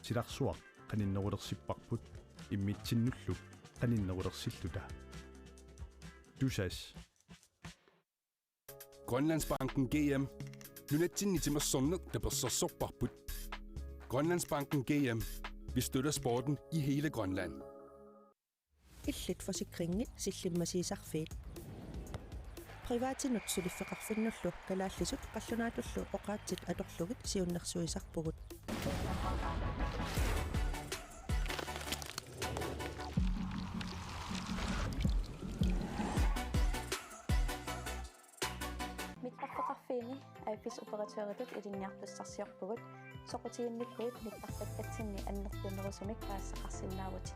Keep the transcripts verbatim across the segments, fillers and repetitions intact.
silarsuaq qaninnerulersipparput immitsinnullu qaninnerulersilluta. Tusass. Grønlandsbanken G M. Nunatsinni timersorneq tapersersorparput. Grønlandsbanken G M. Vi støtter sporten i hele Grønland. Illit Forsikringi sillimmasiisarfiit. Privatinut suliffeqarfinnullu kalaallisut qallunaatullu oqaatsit atorlugit siunnersuisarpugut. Mittarfeqarfiini A F S-operatøritut ilinniartussarsiorpugut, soqutiginnippugut mittarfakkatsinni annertunerusumik paasisaqarsinnaavutit.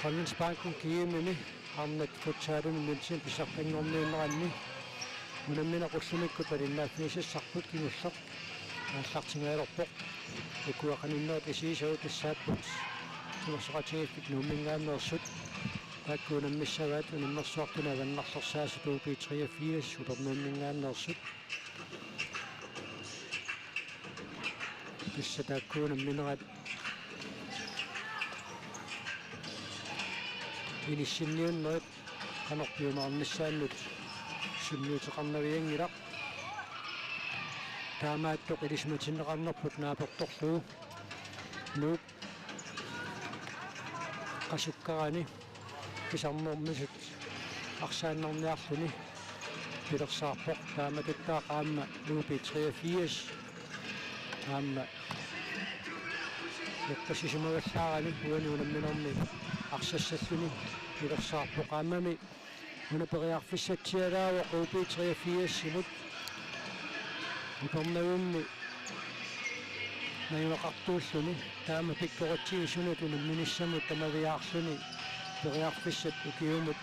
Grønlandsbanken G M-imi arnat futsalimi nunatsinni pisartanngorniunneranni unammineq ullumikkut malinnaaffigisassarput kingulleq aallartingaalerpoq. Ukua qaninnerit isigisagut tassaapput timersoqatigiiffik Nuumminngaanneersut. Taakku unammissavaat unammersuartuni avannarlersaasut U B treogfirs Upernaaminngaanneersut. Tassa taakku unamminerat inissinniunnerit qanoq piumaarnissaannut sunniuteqarnavianngilaq. Taamaattoq ilisimatinneqarnerput naapertorlugu Nuuk qasukkarani pisarnermisut arsaannarniarluni pilersaarpoq, taamatuttaaq aamma U B treogfirs aamma eqqissisimagallarani uani unamminermi arsassalluni pilersaarpoq. Aammami una periarfissatsialaavoq U B treogfirs-imut Upernavimmi najugaqartuulluni, taama pikkoritsigisumut unamminissamut tamaviaarluni periarfissat ukiumut,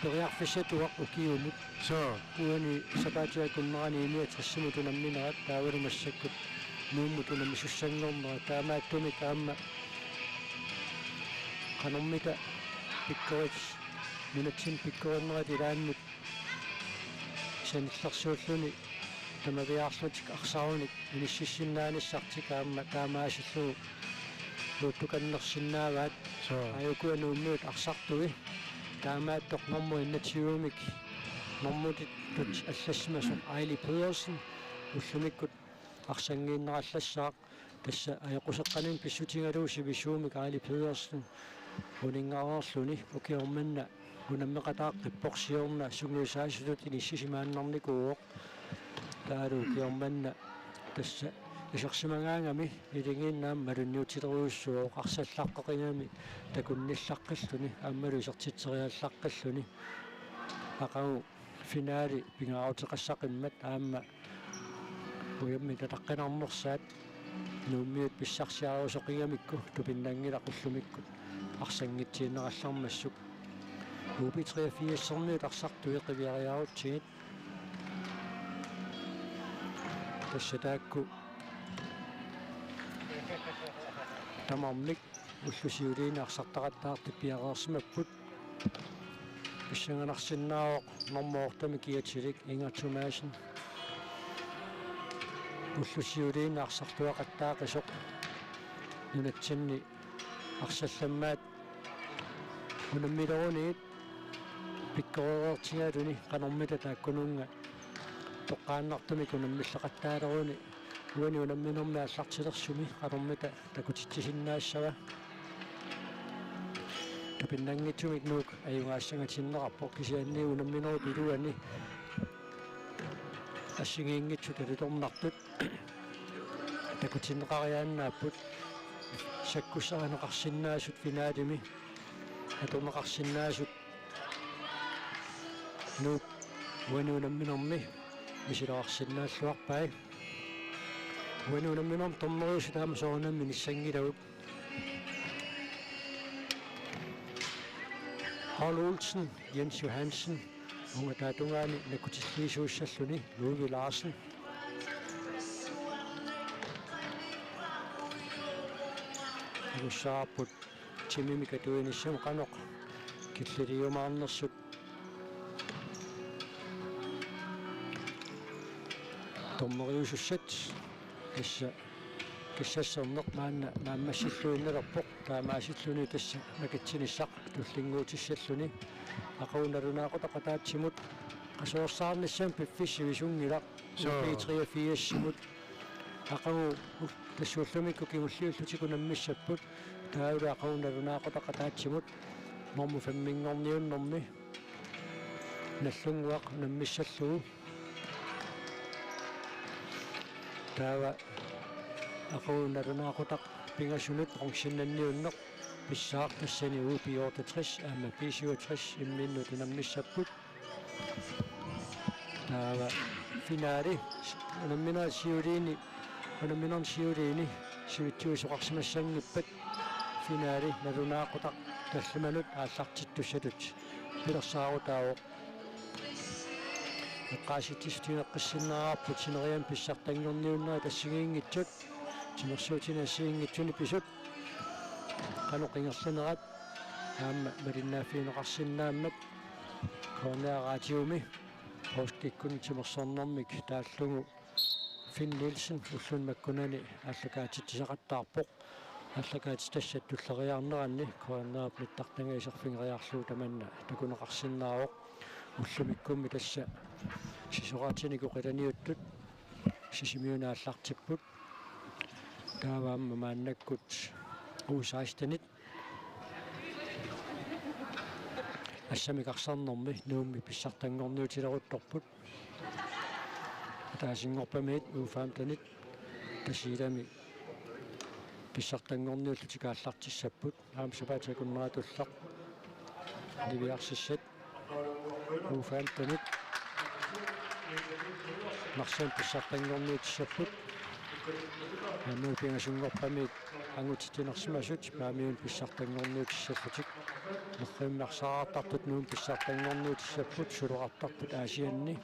periarfissatuaq ukiumut. Soo. Uani sapaatip akunnerani enogtresimut unamminerat taavalu massakkut Nuummut unammisussanngornerat, taamaattumik aamma qanormita pikkorit, nunatsinni pikkorinnerat ilaannut sanillersuulluni tamaviaarlutik arsarunik inississinnaanissartik aamma taamaasillugu uuttukannersinnaavaat. Soo. Aajukua Nuummiut arsartui. Taamaattoq nummer enogtyve-mik normuutittut allassimasoq Aili Pedersen ullumikkut arsanngiinnerallassaaq. Tassa ajoquseqqanini pissutigalugu sivisuumik Aili Pedersen uninngareerluni ukioq manna unammeqataaqqippoq siorna sungiusaasutut inissisimaannarnikuuvoq. Taavalu ukioq manna tassa isersimagaangami iligiinnaam malunniutilerujussuuvoq arsallaqqeqigami takunnillaqqilluni aammalu isertitseriallaqqilluni. Aqagu finaali pingaaruteqassaqimmat aamma ujammik ataqqinarnersaat Nuummiut pissarsiariusoqigamikku tupinnanngilaq ullumikkut arsanngitsuunnerallarmassuk. U B treogfirs-ermiut arsartui qiviariarutsigit. Tassa taakku tamarmik ullut siuliini arsartaqattaartut piareersimapput. Pissanganarsinnaavoq normu otte-mi kiatilik Inger Thomassen. Ullut siuliini arsartuaqattaaqisoq nunatsinni arsallammaat unammilerunigit pikkoreertigaluni qanormita taakkununnga toqqaannartumik unammilleqattaaleruni uani unamminermi aallartilersumi qanormita takutitsisinnaassava. Tupinnanngitsumik Nuuk ajugaassangatinneqarpoq kisianni unamminerup iluani assigiinngitsut alutornartut takutinneqariaannaapput sakkussarineqarsinnaasut finaalimi atorneqarsinnaasut. Nuuk uani unamminermi misileqarsinnaalluarpai. Uani unamminermi dommeriusut aamma soorunami minissanngilagut. Paul Olsen, Jens Johansen, ungataata tungaani nakkutilliisuussalluni Ludvig Larsen. Ussaapput timimik atuinissamut qanoq killiliumaarnersut. Dommeriusussat tassa kassasserneq maanna naammassilluinnalerpoq, taamaasilluni tassa makitsinissaq tullinnguutissalluni. Aqagu nalunaaqutaq ataatsimut qasuersaarnissamut piffissaq sivisunngilaq. Suu. B treogfirsimut aqagu ul-, tassa ullumikkut kingulliullutik unammissapput. Taavalu aqagu nalunaaqutaq ataatsimut normu femminngorniunnermi Nagdlunguaq unammissallugu. Taava aqagu nalunaaqutaq pingasunut bronzenniunneq pissaaq, tassani U B otteogtres aamma B syvogtres imminnut unammissapput. Taava finale unamminerit siuliini, unamminerni siuliini sivitsuisoqarsimassanngippat finale nalunaaqutaq tallimanut aallartittussatut pilersaarutaavoq. Eqqaasitsissutigeqqissinnaavarput sineriammi pissartanngorniunnerit assigiinngitsut, timersuutini assigiinngitsuni pisut qanoq ingerlanerat aamma malinnaaffigineqarsinnaammat. K N R Radiomi postikkut timersornermik taallugu Finn Nielsen ulluni makkunani aallakaatitsisaqattaarpoq. Aallakaatitassat tulleriiaarneranni K N R-p nittartagaq iserfigeriarlugu tamanna takuneqarsinnaavoq. Ullumikkummi tassa sisoraatinit oqilaniuttut Sisimiuni aallartipput. Taava aamma maannakkut U seksten-it assamik arsarnermi Nuummi pissartanngorniutileruttorput. Ataasinngorpamiit U femten-it Tasiilami pissartanngorniullutik aallartissapput. Aamma sapaatip akunneratulleq niviarsissat U femten-it Narsami pissartanngorniutissapput. Aamma pingasunngorpamiit angutitsinersimasut Paamiuni pissartanngorniutissallutik. Nerrivimmi arsaartartut Nuummi pissartanngorniutissapput, suloqartartut Aasianni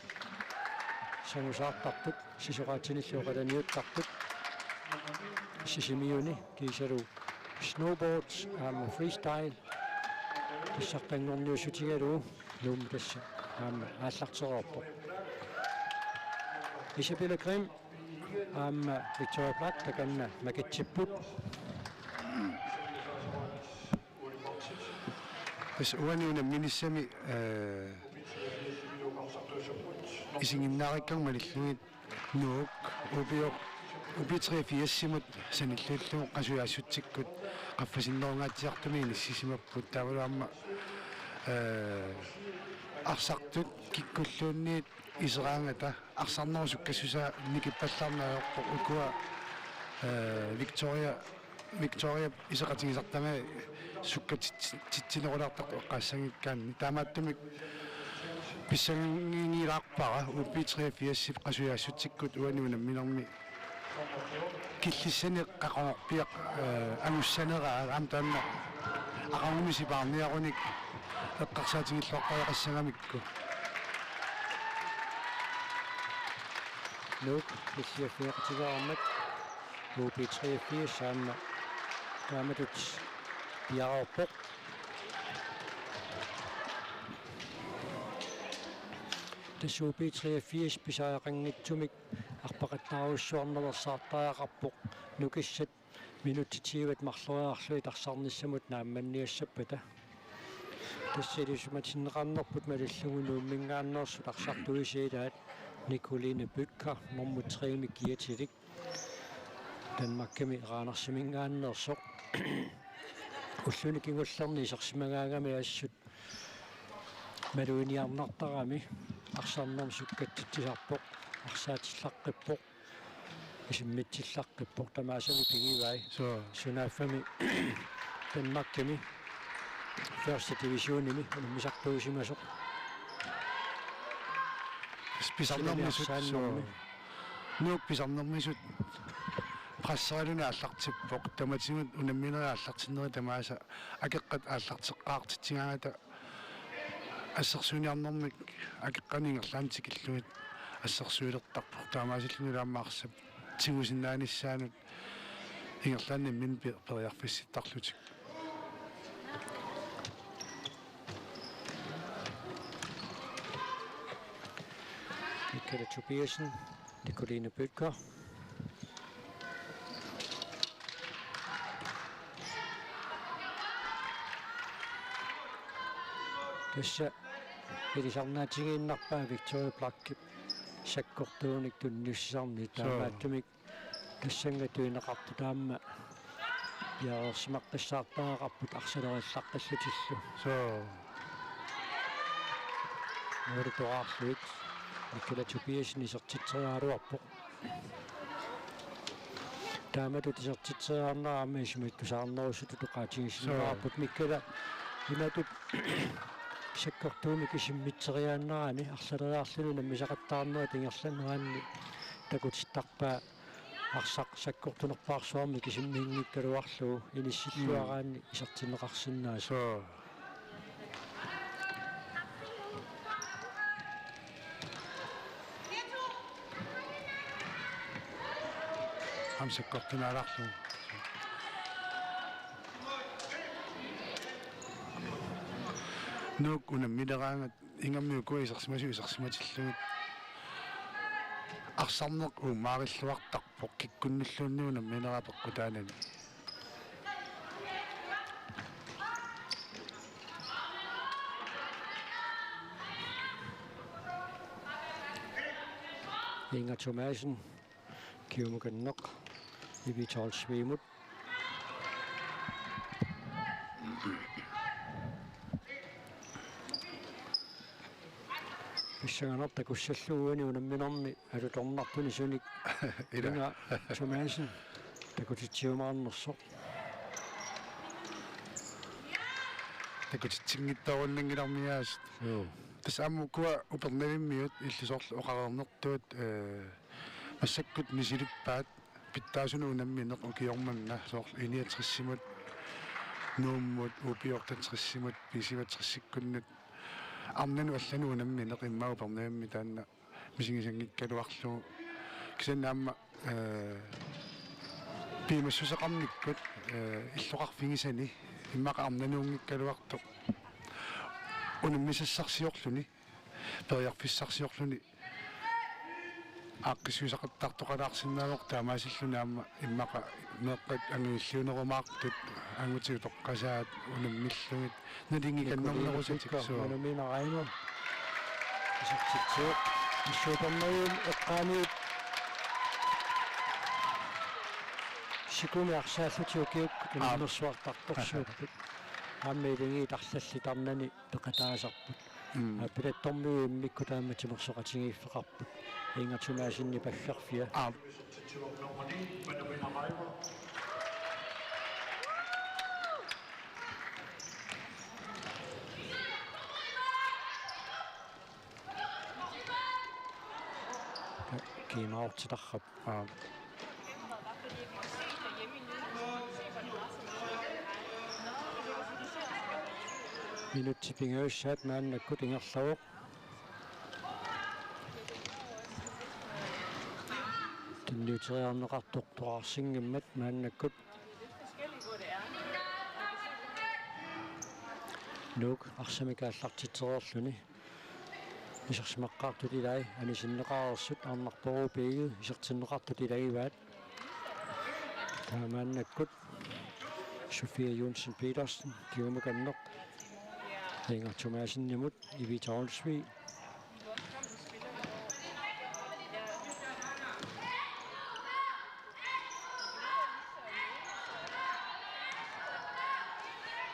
sangusaartartut, sisoraatinillu oqilaniuttartut Sisimiuni kiisalu snowboard aamma freestyle pissartanngorniussutigalugu Nuummi tassa aamma aallartereerpoq. Isabella Grimm aamma Victoria Black takanna makitsipput. Tassa uani unamminissami, eh, isiginnaarikkavut malillugit Nuuk U B, U B treogfirsimut sanilliullugu qasujaassutsikkut qaffasinnerungaatsiartumik inissisimapput. Taavalu aamma, eh, arsartut kikkulluunniit iseraangata arsarnerup sukkassusaa nikippallaarneq ajorpoq ukua, eh, Victoria, Victoria iseqatigisartagaq sukkatitsi-, titsinerulertartoq eqqaassanngikkaanni. Taamaattumik pissanganngilaq para U B treogfirsip qasujaassutsikkut uani unamminermi killissani qaqugorpiaq, eh, angussaneraa aamma taanna aqagumut sipaarniarunik eqqarsaatigilluartariaqassagamikku. Nuuk killiffeqatigaarmat U B treogfirs aamma taamatut piareerpoq. Tassa U B treogfirs pisariaqanngitsumik arpaqattaarujussuarnersaartariaqarpoq, nukissat minutsit tyvet marloriarlugit arsarnissamut naammanniassappata. Tassa ilisimatinneqarnerput malillugu Nuumminngaanneersut arsartuisa ilaat Nicoline Bødker nummer tre-mik kiatilik. Danmarkimi Randersiminngaanneersoq. Ulluni kingullerni isersimagaangami assut maluginiarnartarami arsarnermi sukkatsitsisarpoq, arsaatillaqqippoq, isimmitsillaqqippoq, tamaasami pigivai. Suu. Sunaaffami Danmarkimi første divisionimi unammisartuusimasoq. Pisarnermisut, suu. Silaniarsaannermi. Nuuk pisarnermisut presseraluni aallartippoq. Tamatigut unamminerit aallartinnerit tamaasa akeqqat aallarteqqaartitsigaangata assersuiniarnermik akeqqanik ingerlaannaq tikillugit assersuilertarpoq. Taamaasilluni aamma arsap tigusinnaanissaanut ingerlaannaq imminnut pe-, periarfissittarlutik. Michaela Tobiassen, Nicoline Bødker. Tassa ilisarnaatigiinnarpaa Victoria Blackip sakkortuunik tunniussisarnit. Soo. Taamaattumik tassanngaanneeqartut aamma piareersimaqqissaartariaqarput arsalerillaqqillutillu. Soo. Nuulitoraarluit Michaela Tobiassen isertitseriaraluarpoq. Taamatut isertitseriarnera aamma isumikkusaarnerusutut oqaatigisinnaarput. Soo. Michaela imatut sakkortuumik isimmitseriaannerani arlaleriarluni unammisaqattaarnerit ingerlaneranni takutittarpaa arsaq sakkortunerpaarsuarmik isimmiinngikkaluarlugu inissilluaraanni isertinneqarsinnaasoq. Soo. Aamma sakkortunaalaarlugu. Nuuk unammileraangat ingammik ukua isersimasut isersimatillugit. Arsarneq uumaarilluartarpoq kikkunnulluunniit unammineraa peqqutaanani. Inger Thomassen, kiumukanneq, Evita Olsvigimut. Pissanganartoq takussallugu uani unamminermi alutornartuni sunik. Ila. Inger Thomassen takutitsiumaarnersoq. Takutitsinngitsoorunnaanngilarmiaasut. Joo. Tassa aamma ukua Upernavimmiut illit soorlu oqareernertut, eh, massakkut misilippaat pitsaasunut unammineq ukioq manna soorlu I niogtresimut, Nuummut, U B otteogtresimut, B syvogtresikkunnut, arnanut allanut unammineq immaqa Upernavimmi taanna misigisanngikkaluarlugu. Kisianni aamma, eh, piumassuseqarnikkut, eh, illoqarfigisani immaqa arnanuunngikkaluartoq unammisassarsiorluni, periarfissarsiorluni aaqqissuussaqattaartoqalaarsinnaavoq, taamaasilluni aamma immaqa meeqqat angajulliunerumaartut angutit utoqqasaat unammillugit nalingikannernerusatik. Nicoline Bødker, suu. Manumina Reino. Isertitsivoq. Issuutornerujum eqqaaniit. Sikumi arsaallutik ukiukkut. Aap. Unammersuartartorsuupput. Aamma iligiit arlallit arnani peqataasarput. Mm. Aa, pilattormiut immikkut taama timersoqatigiiffeqarput. Inger Thomassenip aggerfia. Aap. Kiimaartitarrap. Aap. Minutsit pingajussaat maannakkut ingerlavoq. Tunniuteriarneqartoq toqqarsinngimmat maannakkut. Nuuk arsamik aallartitsereerluni. Isersimaqqaartut ilai anisinneqareersut arnarpoq B-git isertinneqartut ilagivaat. Taamaannakkut Sofia Johnsen Petersen, kiumukanneq, Inger Thomassenimut, Evita Olsvig.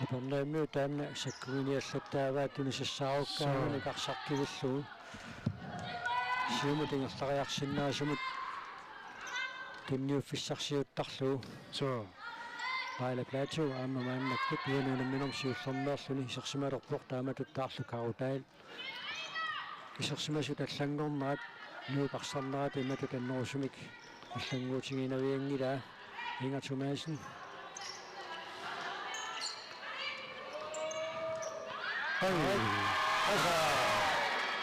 Upernavimmiut taanna sakkuginiallattaavaat tunisassaarukkaanganik. Suu. Arsaq kivillugu. Siumut ingerlariarsinnaasumut tunniuffissarsiuttarlugu. Suu. Paila Platou aamma maannakkut uani unamminermi siullermeerluni isersimalerpoq, taamatuttaarlu Karo Dahl. Isersimasut allanngornerat Nuuk arsarnerata imatut annerusumik allannguutiginavianngilaa. Inger Thomassen. Ai. Ai. Asa.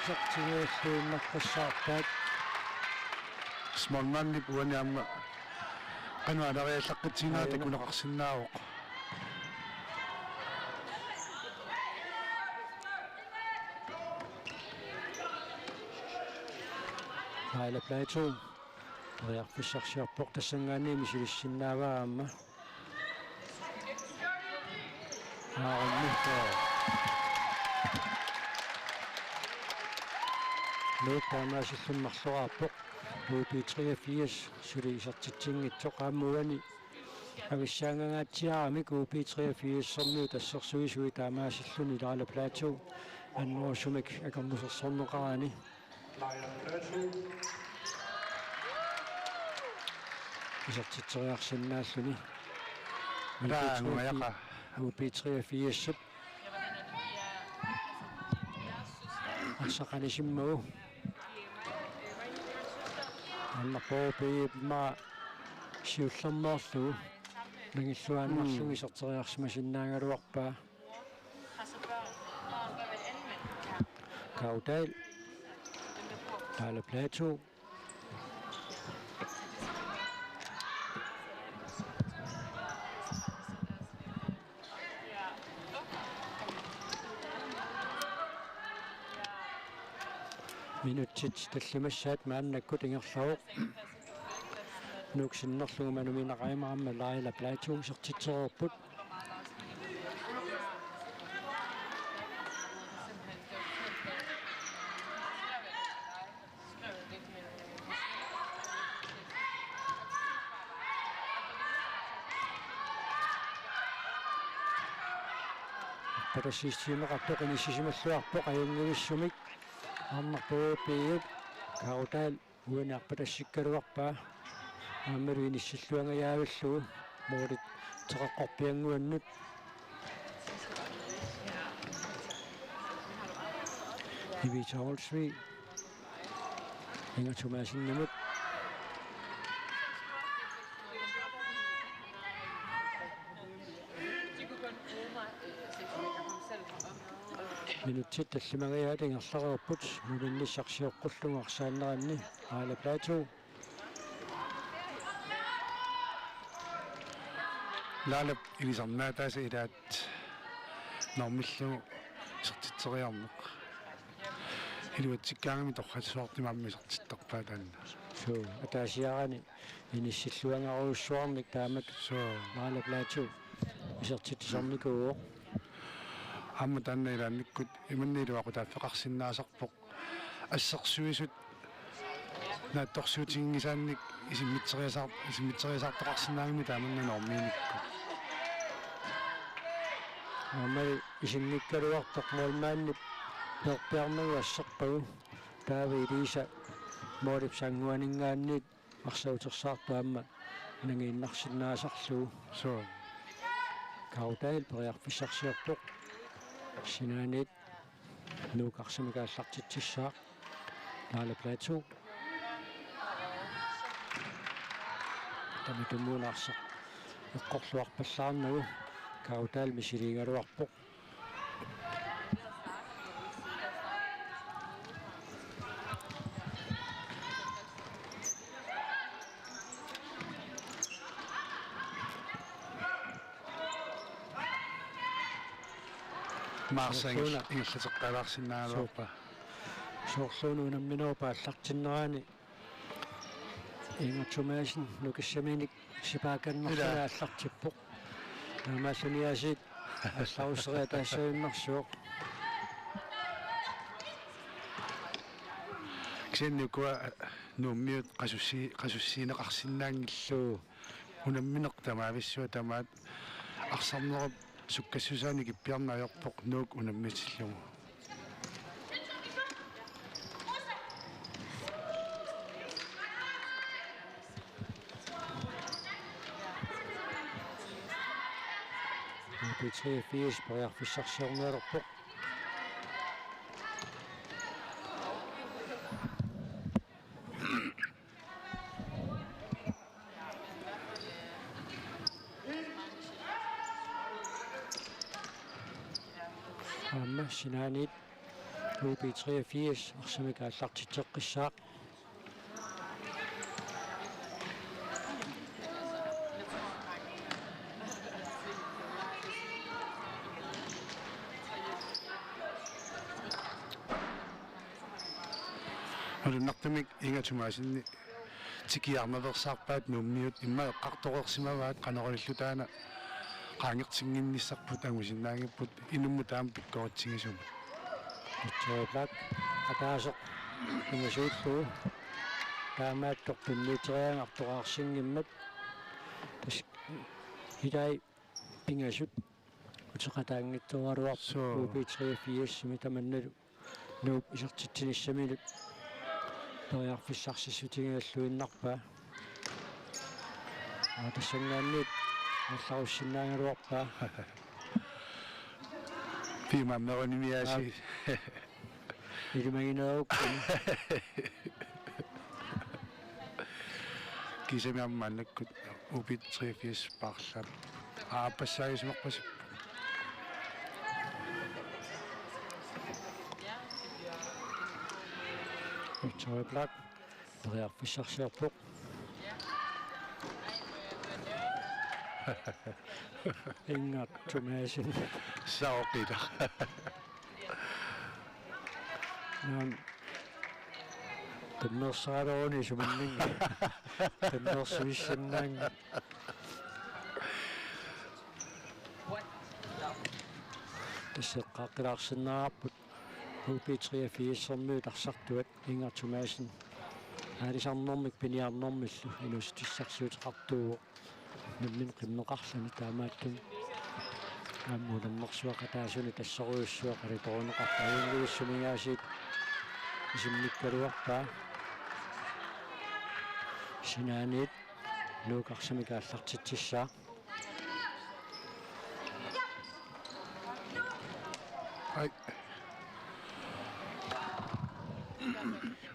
Isertitseriarluinnarpassaarpaat. Smålmandip uani aamma qanoq alariallaqqitsinera Aajuna. Takuneqarsinnaavoq. Laila Platou. Periarfissarsiorpoq tassanngaanniit misilissinnaavaa aamma. Aarunni. Nuuk taamaasilluni marloraarpoq. U B treogfirs suli isertitsinngitsoq aamma uani. Avissaangangaatsiaramik U B treogfirsermiut assersuisui taamaasilluni Laila Platou annerusumik akornusersorneqarani. Isertitseriarsinnaalluni. Raa, angujaqaaq. U B treogfirsip arsaq anisimmagu. Aamma P P-ip aamma siullermeerlugu. Nangilluaannarlugu Mm. iserteriarsimasinnaagaluarpaa. Kaudal. Laila Platou. Minutsit tallimassaat maannakkut ingerlavoq. Nuuk sinnerlugu manumineqarmat aamma Laila Platou isertitsereerput. Arpatassiissimasoq inissisimalluarpoq ajunngivissumik. Aamma P P-p Kaudal uani arpatassikkaluarpaa. Aammalu inissilluangajaavillugu. Målit teqeqqorpiannguannut. Ivica Olsvig. Inga Thomassenimut. Minutsit tallimangajaat ingerlareerput, målinnissaq sioqqullugu arsaanneranni, Laila Platou. Laalap ilisarnaataasa ilaat normillugu isertitseriarneq. Iluatsikkaangami torrassuartimi aamma isertittarpaa taanna. Suu, ataasiarani inissilluangarujussuarnik taamatut. Suu. Laila Platou isertitsisornikuuvoq. Aamma taanna ilaannikkut imanna iluaqutaaffeqarsinnaasarpoq. Assersuisut naatsorsuutiginngisaannik isimmiteriasaar-, isimmiteriasaartoqarsinnaagami taamanna normiinikkut. Aamma isinngikkaluartoq målmandip peerpiarnagu asserpagu taava iliisa målip sannguaninngaanniit arsaq utersaartoq aamma nangiinnarsinnaasarlugu. Suu. Kaudal periarfissarsiorpoq. Sinaaniit Nuuk arsamik aallartitsissaaq. Laila Platou. Tamatumuuna arsaq eqqorluarpallaarnagu Kaudal misiliigaluarpoq. Maarsa Soorluuna. Ingerlateqqalaarsinnaagaluarpaa. Soorluuna unamminerup aallartinnerani Inga Thomassen nukissaminik sipaakannerluni. Ilaa. Aallartippoq. Taamaalluniaasiit aallaruseriataassagunarsuaq. Kisianni ukua Nuummiut qasussi-, qasussinneqarsinnaanngillat. Suu. Unammineq tamaavissuaq tamaat arsarnerup sukkassusaanik ippiarneq ajorpoq Nuuk unammitillugu. P treogfirs periarfissarsiornialerpoq. Aamma sinaaniit U B treogfirs arsamik aallartitseqqissaaq. Malunnartumik Inga Thomassenip tikiarnaveersaarpaat Nuummiut, immaqa eqqartoreersimavaat qanoq ililluta taanna qaangertinnginnissarput angusinnaanngipput inummut taama pikkoritsigisumut. Victoria Black ataaseq pingasuullugu taamaattoq tunniuteriaangat toqqaarsinngimmat. Tassa ilai pingasut uteqataanngitsoraluarput. Suu. U B treogfirsimi tamannalu Nuup isertitsinissaminut periarfissarsissutigigalluinnarpaa. Aa, tassanngaanniit allarussinnaagaluarpaa. Piumaammerunimiaasi. Aap. Ilimagineerukkit. Kiisami aamma maannakkut U B treogfirs paarlaap. Aappassaajusimarpasippoq. Victoria Black periarfissarsiorpoq. Inga Thomassen. Saoqita. Naam. Tammersaaleruni suminninga. Tammersuissinnaanngilaq. Tassa eqqaaqqilaarsinnaavarput U B treogfirsermiut arsartuat Inga Thomassen aalisarnermik piniarnermillu inuussutissarsiuteqartuuvoq. Nammineq qimmeqarluni taamaattumik aamma ulernersuaqataasuni tassorujussuaq qalitorneqartoq ajunngivissumik aasiit isimmikkaluarpaa. Sinaaniit Nuuk arsamik aallartitsissaaq. Ai.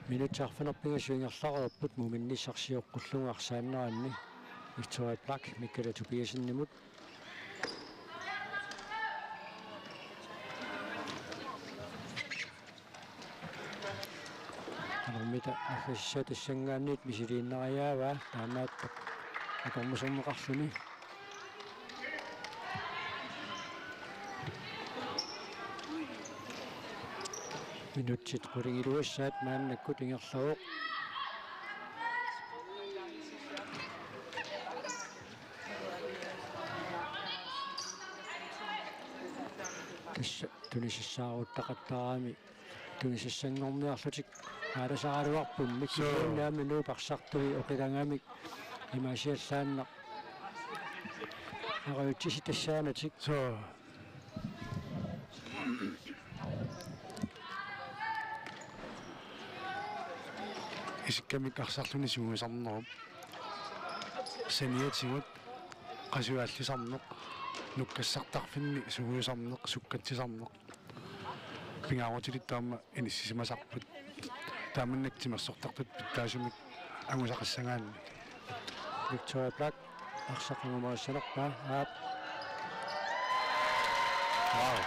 Minutsit arfineq-pingasut ingerlareerput muminnissarsioqqullugu arsaanneranni. Victoria Black Mikkala Tobiassenimut. Qanormita aggersissat tassanngaanniit misiliinnariaavaa, taamaattoq akornuserneqarluni. Minutsit qulingiluassaat maannakkut ingerlavoq. Tassa tunisissaaruttaqattaarami tunisassanngorniarlutik aalasaraluarpummik. Suu. Kisianni aamma Nuup arsartui oqilagamik imaasiallaannaq aruitsisitassaanatik. Suu. Isikkamik arsarluni sungiusarnerup saniatigut qasuaallisarneq, nukkassartarfinni sungiusarneq, sukkatsisarneq. Pingaarutilik taama inissisimasarput. Taamannak timersortartut pitsaasumik angusaqassagaanni. Victoria Black arsaq angumerissanerpaa, aap. Wow.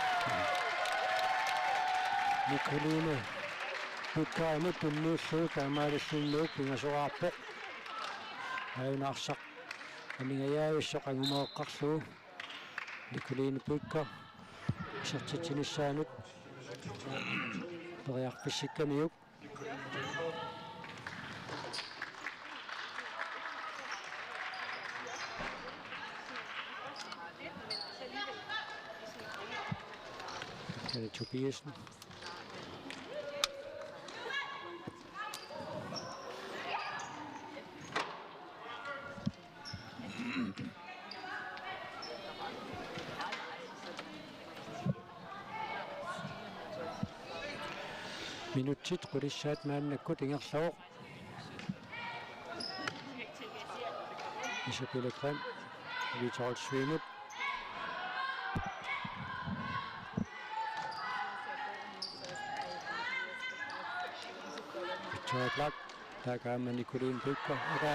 Nikoline Byggaard tunniullugu taamaalilluni Nuuk pingasoraarpoq. Aajuna arsaq aningajaavissoq angumereqqaarlugu. Nikoline Byggaard isertitsinissaanut periarfissikkamiuk. Kenneth Tobiassen. Minutsit qulissaat maannakkut ingerlavoq. Isabella Grimm, Vita Olsvimut. Victoria Black, taakku aamma Nikoline Byggaard. Ata,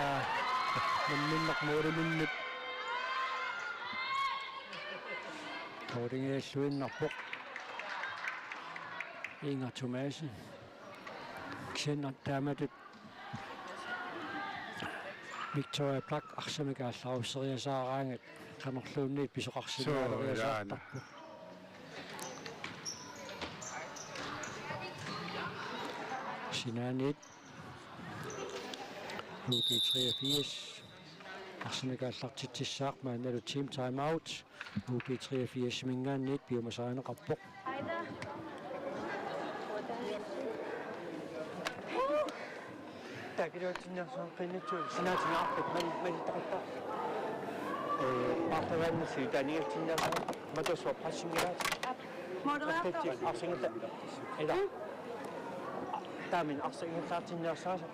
nammineq måliminnut. Målimiilluinnarpoq Inga Thomassen. Kisianni taamatut Victoria Black arsamik aallarusseriasaaraangat qanorluunniit pisoqarsinnaaleriasaartarpoq. Suu, ilaana. Sinaaniit U B treogfirs. Arsamik aallartitsissaaq maannalu team timeout. U B treogfirsiminngaanniit piumasarineqarpoq. Takiluatsinniarsaanqinnitsu sinaatigaarput mal-, malittaqatta. Ee, paartagaannassi taanigaltinniarsaaq matussuaq prassingilaat. Moderator. Arsingitta. Ila. Taamin arsingillaartinniarsaasa.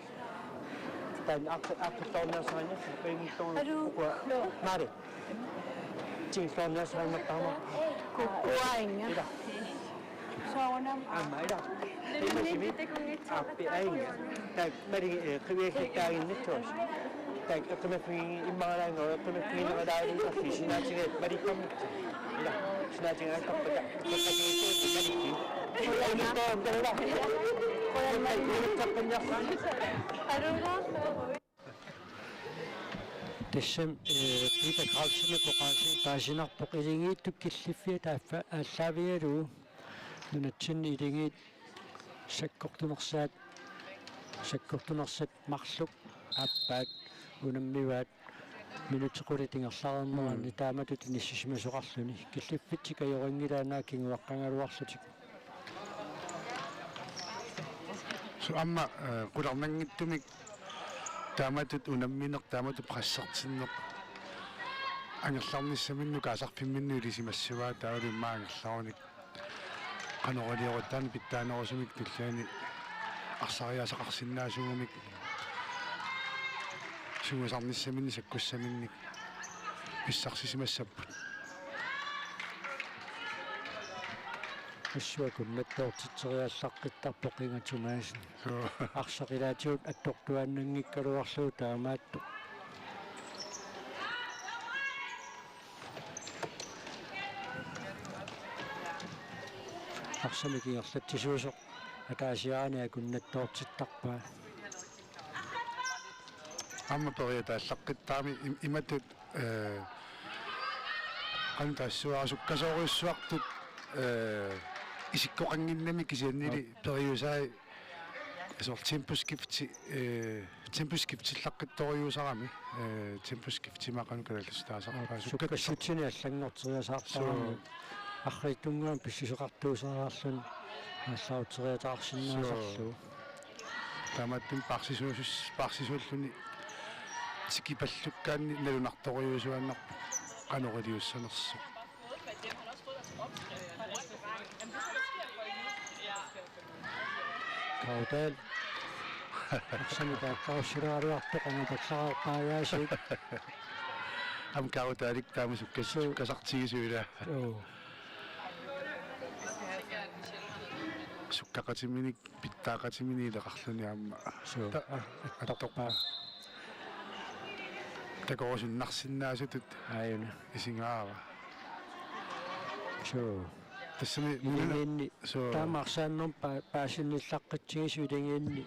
Taanna aqqi-, aqqittoorniarsarinnersi pingittoorn-. Aluu. Ukua. Maali. Tigilloorniarsarinnertarama. Kukuainga. Ila. Soorunami. Aamma ila. Qimasimi. Appi ainga. Taak mali, eh, qiviakkit taaginnittuas. Taak eqqimaffigi immaralaanngua eqqimaffigineralaarluni sinaatigaat malikkamik. Ila. Sinaatigaat tappata. Tappata malikki. Ila. Ila. Ila. Tassami, eh, Peter Carlsen oqaasi paasinarpoq iligiittut killiffiata aaffa aallaavigalugu nunatsinni iligiit sakkortunersaat, sakkortunersat marluk aappaat unammivaat minutsit qulit ingerlareerneranni. Mm. Taamatut inissisimasoqarluni. Killiffitsik ajorinngilaat naak kinguaqqagaluarlutik. Suu, aamma, eh, qularnanngitsumik taamatut unammineq, taamatut pressertinneq angerlarnissaminnut kaasarfimminnut ilisimassavaa, taavalu immaqa angerlarunik. Qanoq iliorutta pitsaanerusumik tulliani arsariaaseqarsinnaasumik sungiusarnissaminnik sakkussaminnik pissarsisimassapput. Assut akunnattoortitseriallaqqittarpoq Inga Thomassen. Suu. Arsaq ilaatigut attortuaannanngikkaluarlugu taamaattoq. Arsamik ingerlatsisuusoq ataasiaraanni akunnattoortittarpaa. Aamma periataallaqqittarami im-, imatut, eh, qanoq taassavara sukkasoorujussuartut, eh, isikkoqannginnami kisiannili. Aap. Periusai soorlu temposkifti, eh, temposkiftillaqqittorujussuusarami, eh, temposkifti immaqa qanoq kalaallisut taasarpaa. Aap, sukka-, sukkassutsinni allanngorteriasaartarami. Suu. Arriitsunnguamik pissuseqartuusariarluni aallarteriataarsinnaasarlugu. Suu. Taamaattumik paarsisuusus-, paarsisuulluni tikipallukkaanni nalunartorujussuuaannarpoq qanoq iliussanersoq. Kaudal. Arsamik aallarussileraluartoq angapallaraarpaagaasiit. Aamma Kaudalik taama sukkas-, suu, sukkasartigisui ilaa. Joo. Sukkaqatiminik pitsaaqatiminik ileqarluni aamma. Suu. Ta-, a-, attorpaa. Takorusunnarsinnaasutut. Aajuna. Isigaara. Suu. Tassami iligiinni. Suu. Taama arsaannermut pa-, paasinnillaqqitsigisugut iligiinni.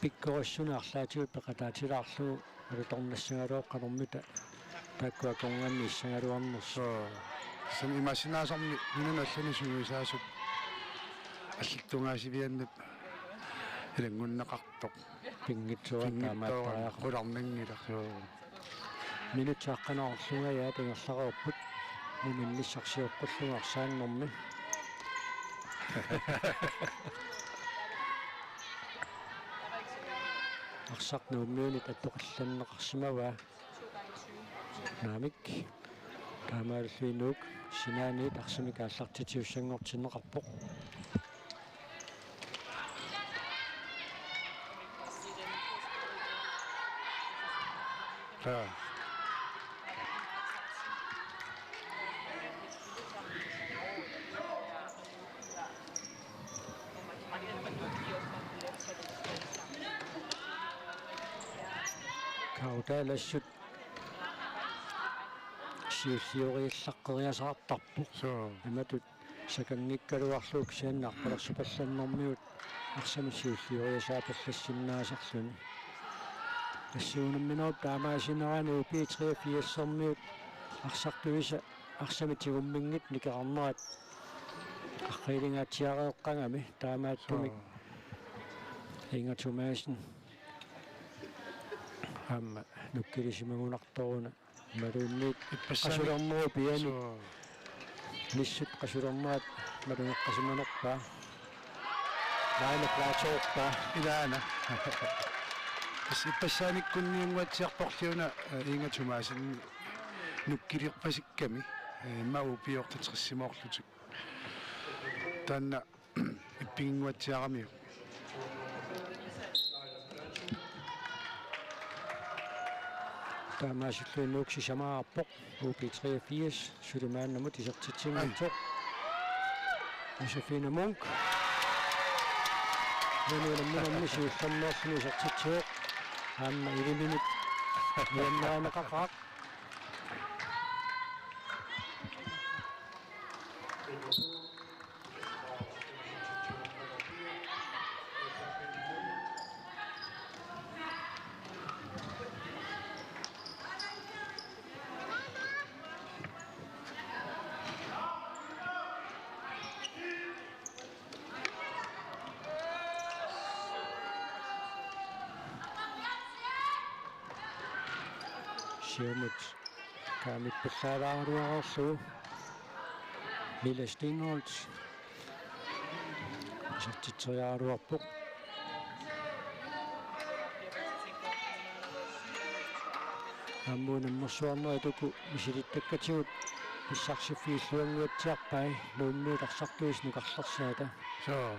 Pikkorissunik arlaatigut peqataatilaarlugu alutornassagaluarpoq qanormita taakkua akornanni issagaluarnersut. Suu. Tassami imaassinnaasarmi nunanut allani sungiusaasup allattungaasiviannut ilanngunneqartoq. Pinngitsooraq. Pinngitsooraq taamaattariaqarpoq. Qularnanngilaq, suu. Minutsit aqqaneq-marlungajaat ingerlareerput. Nunannissaq sioqqullugu arsaannermi. Arsaq Nuummiunit attoqillanneqarsimavaa. Naamik. Taamaalilluni Nuuk sinaaniit arsamik aallartitsisussanngortinneqarpoq. Taa. Kaudal assut siullioriallaqqeriasaartarpoq. Suu. Imatut sakanngikkaluarlugu kisianni arpalersupallannermigut arsamik siullioriasaapallassinnaasarluni. Assut unamminerup taamaasinerani U B treogfirsimiut arsartuisa arsamik tigumminngitsut nikerarnerat arriilingaatsiareeqqagami taamaattumik. Suu. Inga Thomassen Aamma nukkilisimagunartoruna imaluunniit Ippassaanik- qasulernerup piani. Suu. Nissut qasulernerat malugeqqasimanerpaa. Naana plaatoorpaa. Ilaana. Tassa ippassaanikkut niunnguatsiarporli una, eh, Inga Thomassen nukkilerpasikkami, eh, immaqa U B otteogtresimoorlutik. Taanna ippinnguatsiaramiuk. Taamaasilluni Nuuk sisamaarpoq, U B treogfirs, suli maannamut isertitsinngitsoq. Ai. Josefine Munk. Uani unamminermi siullermeerluni isertitsivoq. Aamma iliminut nuannarineqaqaaq. Siumut kaamippallaalaaraluarlugu. Lille Steenholdt. Isertitseriaraluarpoq. Aamma unammersuarnerit uku misilittakkatigut pissarsiffiilluannguatsiarpai Nuummiut arsartuisa nukarlersaata. Soo.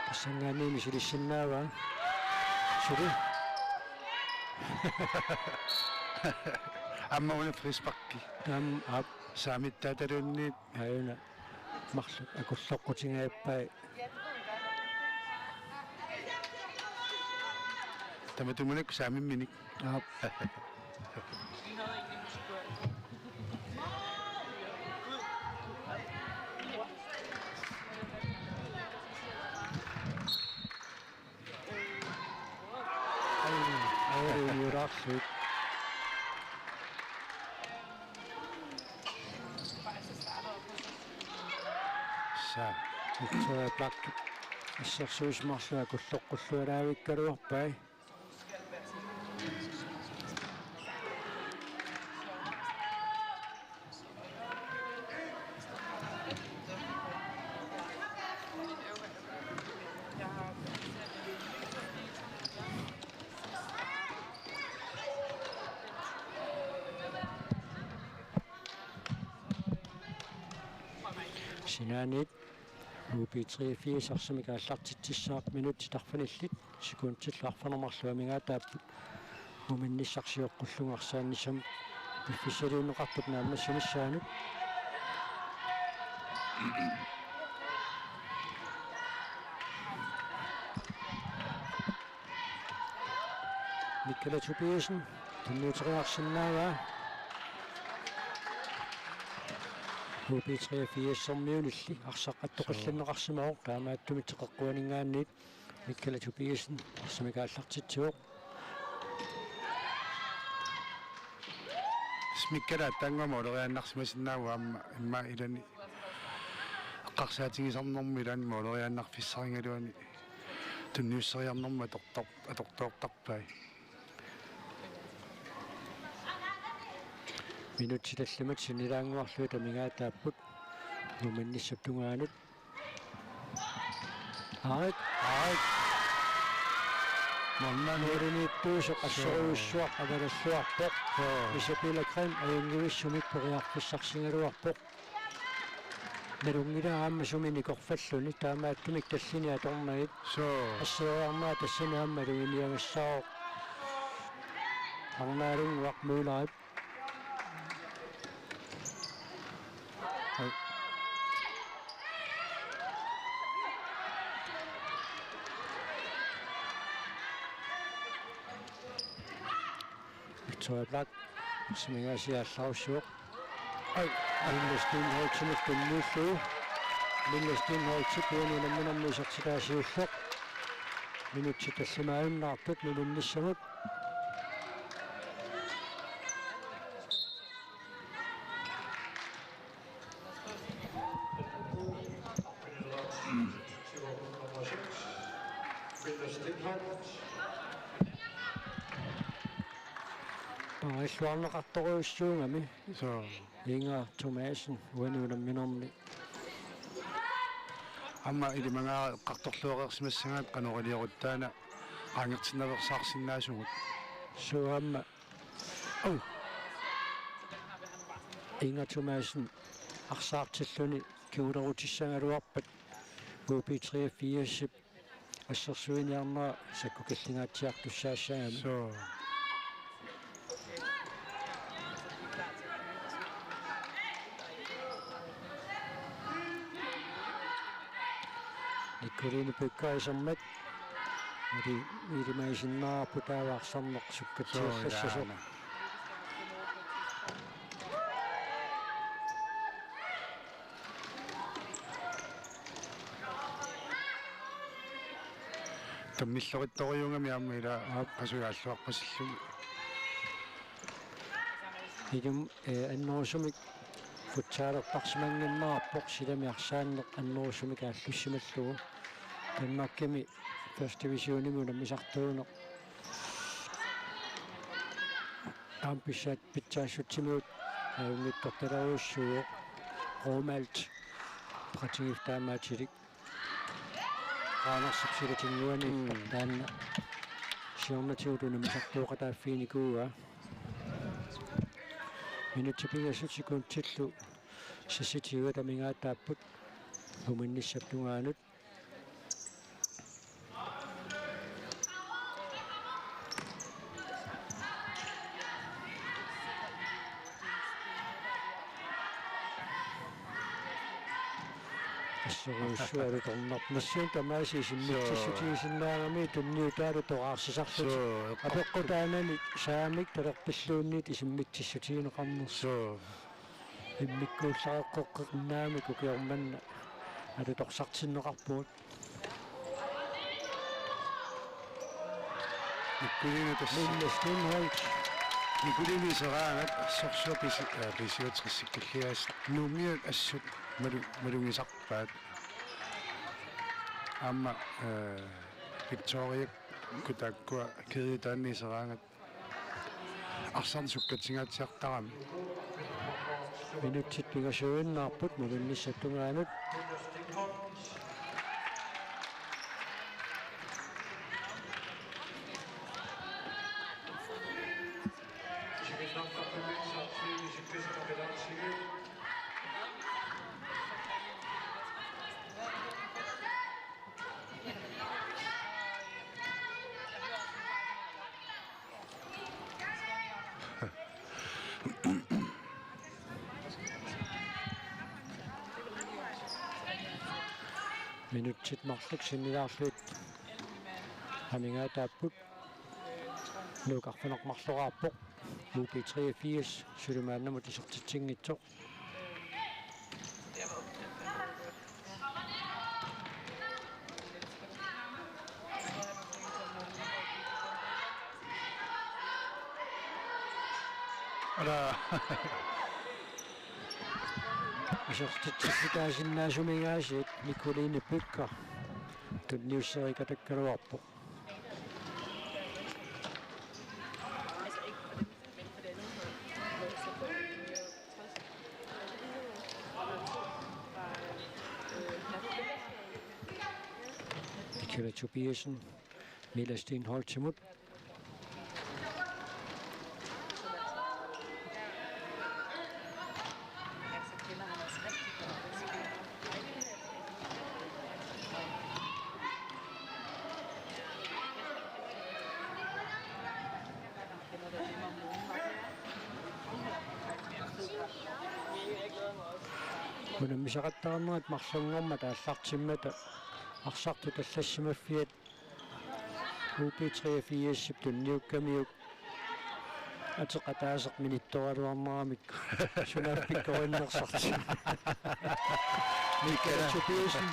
Tassanngaanniit misilissinnaavaa. Suli. Aamma una frisparki. Aamma, aap. Saamittaataluunniit. Aajuna. Marluk akulloqqutingajappaa. Tamatumunak saamimminik. Aap. Ai, ai, niuraarlugu. Sa. Victoria Black. Assersuisut marluk akulloqqulluaraavikkaluarpai. Sinaaniit U B treogfirs arsamik aallartitsissaaq, minutsit arfinillit sekundillu arfineq-marluk amigaataapput. Muminnissaq sioqqullugu arsaannissamut piffissaliunneqartup naammassinissaanut. Mikkala Tobiassen tunniuteriarsinnaavaa. U B treogfirsimiunilli arsaq attoqqillanneqarsimavoq, taamaattumik teqeqquaninngaanniit Mikkala Tobiassen arsamik aallartitsivoq. Mikkala aatsaannguaq måleriaannarsimasinnaavoq, aamma immaqa ilani eqqarsaatigisarnermi ilani måleriaannarfissarigaluani tunniusseriarnermut atortor-, atortoortarpai. Minutsit tallimat sinnilaannguarlugit amigaataapput Nuumminnissap tungaanut. Aarit. Aarit. Målmand. Nuuliniittuusoq assorujussuaq avalalluarpoq. Joo. Isabella Grimm ajunngivissumik periarfissarsigaluarpoq. Nalunngilaa aamma sumi nikorfalluni, taamaattumik tallimat atornagit. Soo. Asseriarnerat tassani aamma maluginiagassaavoq. Arnaalunnguaq Møllerip. Victoria Black, sumingasiallarussivoq. Ai. Lille Steenholdtimut tunniullugu. Lille Steenholdtip uani unamminermi isertitaa siulleq. Minutsit tallimaajunnaartut Nuumminnissamut. Parilluarneqartorujussuugami. Soo. Inga Thomassen, uani unamminermi. Aamma ilimagaara eqqartorluareersimassagaat qanoq iliorutta taanna qaangertinnaveersaarsinnaasugut. Suu aamma. Au. Inga Thomassen arsaartilluni kigulerutissagaluarpat U B treogfirsip assersuiniarnera sakkukillingaatsiartussaassagami. Soo. Nikoline Bødker isermat. Eli ilimagisinnaavarput taava arsarneq sukkatsiallassasoq. Soo, ilaana. Tammillorittorujuugami aamma ila. Aap. Qasugaalluarpasilluni. Ilum, eh, annerusumik futsalertarsimannginnerarpoq silami arsaanneq annerusumik aallussimallugu. Danmarkimi første divisionimi unammisartuuneq. Aamma pissaat pitsaassutsimigut ajunngitsortalerujussuuvoq. Romalt Bratingiff taamaatilik. Qaanarsup silatinnguani. Mm. Taanna siornatigut unammisartuuqataaffiginikuuaa. Minutsit pingasut sekundillu seksogtyve amigaataapput muminnissap tungaanut. Assorujussuaq alutornarpoq. Nassiup tamaasa isimmitsissutigisinnaagami tunniutaalu toraarsisarlutik. Soo, eqqortut. Apeqqutaanani saamik talerpilluunniit isimmitsissutigineqarnersoq. Soo. Immikkuullareqqeqqinnaamik ukiormanna alutorsartinneqarpugut. Nikoline tassa. Mille Stenholt. Nikoline iseraangat sorsuaq pisi-, eh, pisiutrisikkullias nuummiut assut malu-, malugisarpaat. Aamma, eh, Victoriakkut taakkua kæditaanni iseraangat. Arsarneq sukkatsinngaatsiartarami. Minutsit pingasuinnaapput muminnissap tungaanut. Minutsit marluk sinnilaarlugit amigaataapput. Nuuk arfineq-marloraarpoq. U B treogfirs suli maannamut isertitsinngitsoq. Ala. Isertitsillutaasinnaasuminngaasiit Nikoline Bødker tunniussereerikkaluarpoq. Michaela Tobiassen, Mille Stenholtimut. Unammisaqattaarnerat marlunngormat aallartimmata arsartut allassimaffiat U B treogfirsip tunniukkamiuk ateqataaseq minittoraluarneramik sunaaffa pikkorinnersartik. Michaela Tobiassen.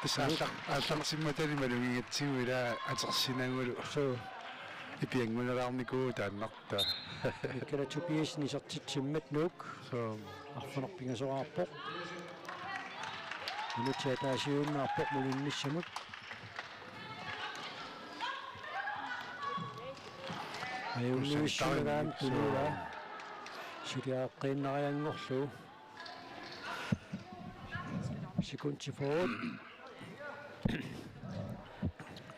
Tassa aallar-, aallarsimmatali malugigatsigu ila atersinagulu. Suu. Ipianngunalaarnikuuvoq taannartaa. Michaela Tobiassen isertitsimmat Nuuk. Suu. Arfineq-pingasoraarpoq. Minutsit ataasiinnarpoq muminnissamut. Ajunngivissumagaanni tunua. Suliareqqiinnarianngorlugu. Sekundit fyrre.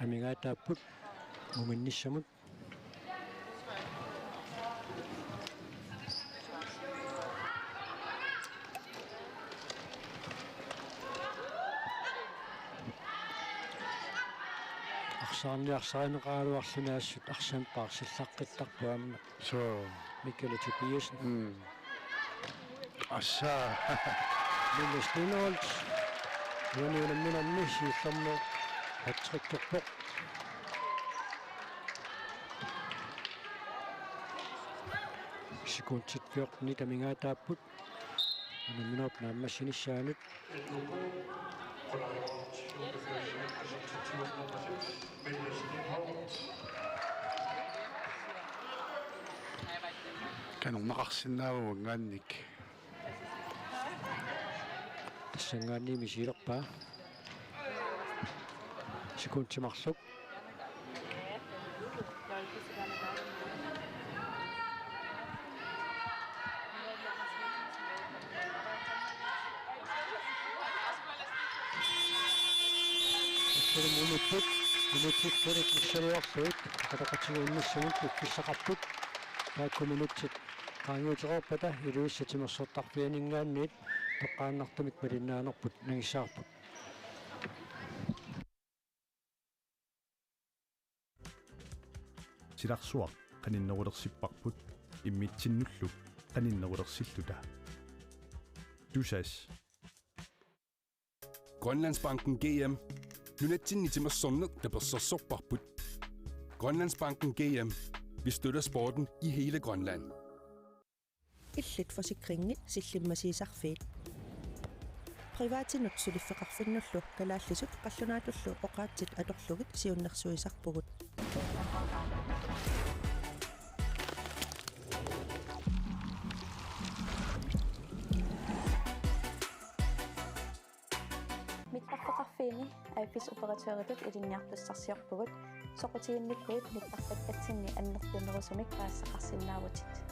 Amigaataapput muminnissamut. Arsaarniarsarineqaraluarluni assut arsamik paarsillaqqittarpoq aamma. Suu. Mikkeli Tobiassen. Mm. Assa. Mille Steenholdt. Uani unamminermi siullermut hattrickkerpoq. Sekundit fjortenit amigaataapput. Unamminerup naammassinissaanut. Kanernaqarsinnaavoq uanngaanniit. Tassanngaanniit misilerpaa. Sekundit marluk. Assurup minuttut, minutsit fyrre kissaliorsuit, ataqatigiinnissamut piffissaqarput, taakku minutsit qaangiutereerpata Ilulissat timersortarfianinngaanniit toqqaannartumik malinnaanerput nangissavarput. Silarsuaq qaninnerulersipparput immitsinnullu qaninnerulersilluta. Tusass. Grønlandsbanken G M. Nunatsinni timersorneq tapersersorparput. Grønlandsbanken G M. Vi støtter sporten i hele Grønland. Illit forsikringit sillimmasiisarfiit. Privatinut suliffeqarfinnullu kalaallisut qallunaatullu oqaatsit atorlugit siunnersuisarpugut. Mittarfeqarfiini A F S operatøritut ilinniartussarsiorpugut, soqutiginnikkuit mittarfeqarfinni annertunerusumik paasisaqarsinnaavutit.